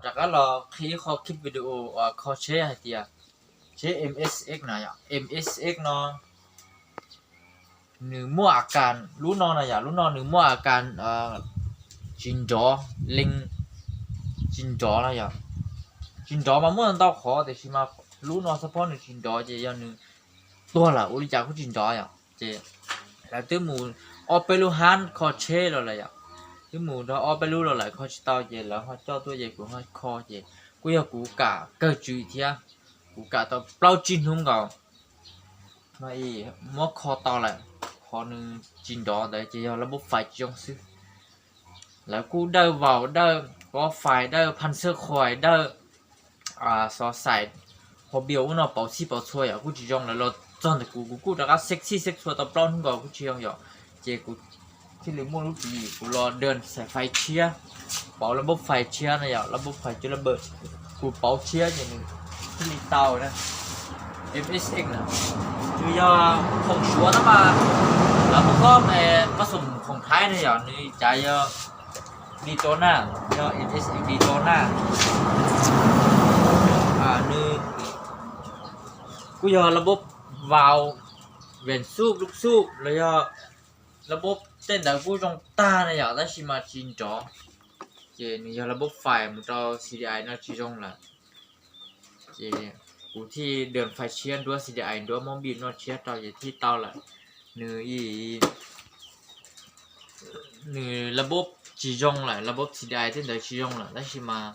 Rov qab los qhib qho clip video uas kho tsheb hais tias tsheb M S X no yom, M S X no nws muaj a kas, lub no na yom, lub no nws muaj a kas tsis nrov, lees tsis nrov no yom. Tsis nrov mas muaj ntau qhov tiam sis mas lub no xab phob nws tsis nrov ces yog nws tuag lawm ua li cas kuj tsis nrov yom. Ces lawv twb mus ob peb lub hab kho tsheb los lawm yom, twb mus rau ob peb lub los lawm kho tsis tau ces lawv ho coj tuaj ces kuv ho kho ces kuj yog kuv kam kawg tswv thiab, kuv kam tau plaub tsib hnub nkaus no muab kho tau lawm. Qhov nws tsis nrov ntawd ces yog lab npub fais tsis zoo xwb. Lawv kuj dawj vaus, dawj kob fais, dawj phaj xwb khuais, dawj xov xais, hauv npias ub no pauv txhij pauv txhua yom kuj tsis zoo. Lawv los txog ntawm kuv, kuv kuj rov qab xeb txhij xeb txhua tau plaub hnub nkaus kuj tsis zoo yom. Ces kuv thiaj li muaj lub tswv yim kuv los das xais fais tshiab, pauv lab npub fais tshiab no yom, lab npub fais cuj lab npawb, kuv pauv tshiab ces nws thiaj li tau na. M S X na, nws yog khoom suav tab mas lawv muab kob, kob xoom khoom Thaib na yom, nws cas yog di to na, yog M S X di to na. Nws kuj yog lab npub vaus, ven xuj lub xuj los yog lab npub tej ntawd kuj zoo tag na yom, tab sis mas tsis nrov. Ces nws yog lab npub fais mus rau C D I no tsis zoo lawm. Ces kuv thiaj das fais tshiab, nruab C D I, nruab mob npis no tshiab rau ces thiaj tau lawm. Nws, nws lab npub tsis zoo lawm, lab npub C D I tej ntawd tsis zoo lawm, tab sis mas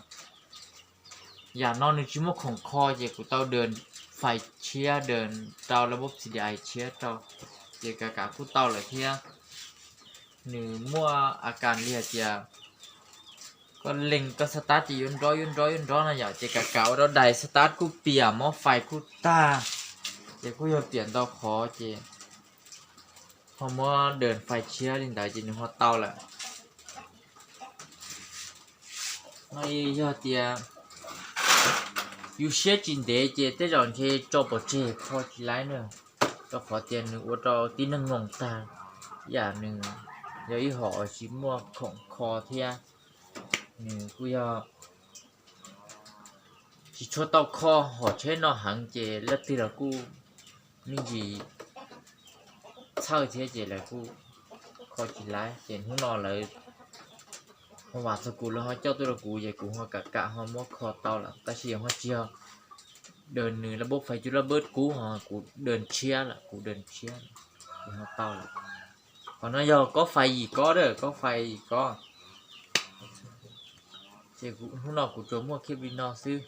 yam no nws tsis muaj khoom kho ces kuv tau das fais tshiab, das rau lab npub C D I tshiab rau, ces kav kav kuj tau lawm thiab. Nws muaj a kas li hais tias koj lees koj xab tab ces yuav nrov yuav nrov yuav nrov no yom, ces kav kav ua rau dais xab tab kuj piam, mob fais kuj tag, ces kuj yog piam ntau qhov ces ho muab das fais tshiab li ntawd ces nws ho tau lawm. No yog tias yus siab tsis ntev ces tej zaum ntshe tso pov tseg kho tsis laib na, rau qhov tias nws ua rau tib neeg mloog tag, yam nws yog ib hom tsis muaj khoom kho thiab, nws kuj yog tsis tshua tau kho hom tsheb no heev ces leej twg los kuj me ntsis txhawj thiab ces lawv kuj kho tsis laib. Ces hnub no lawv ho vam txog kuv, lawv ho coj tuaj rau kuv ces kuv ho kam kam ho muab kho tau lawm, tab sis ho tsis yog das nws lab npub fais cuj lab npawb kub, ho kuv das tshiab lawm, kuv das tshiab ces ho tau lawm. Qhov no yog kob fais yim kob, das kob fais yim kob. Ces hnub no kuv tsuas muaj clip li no xwb.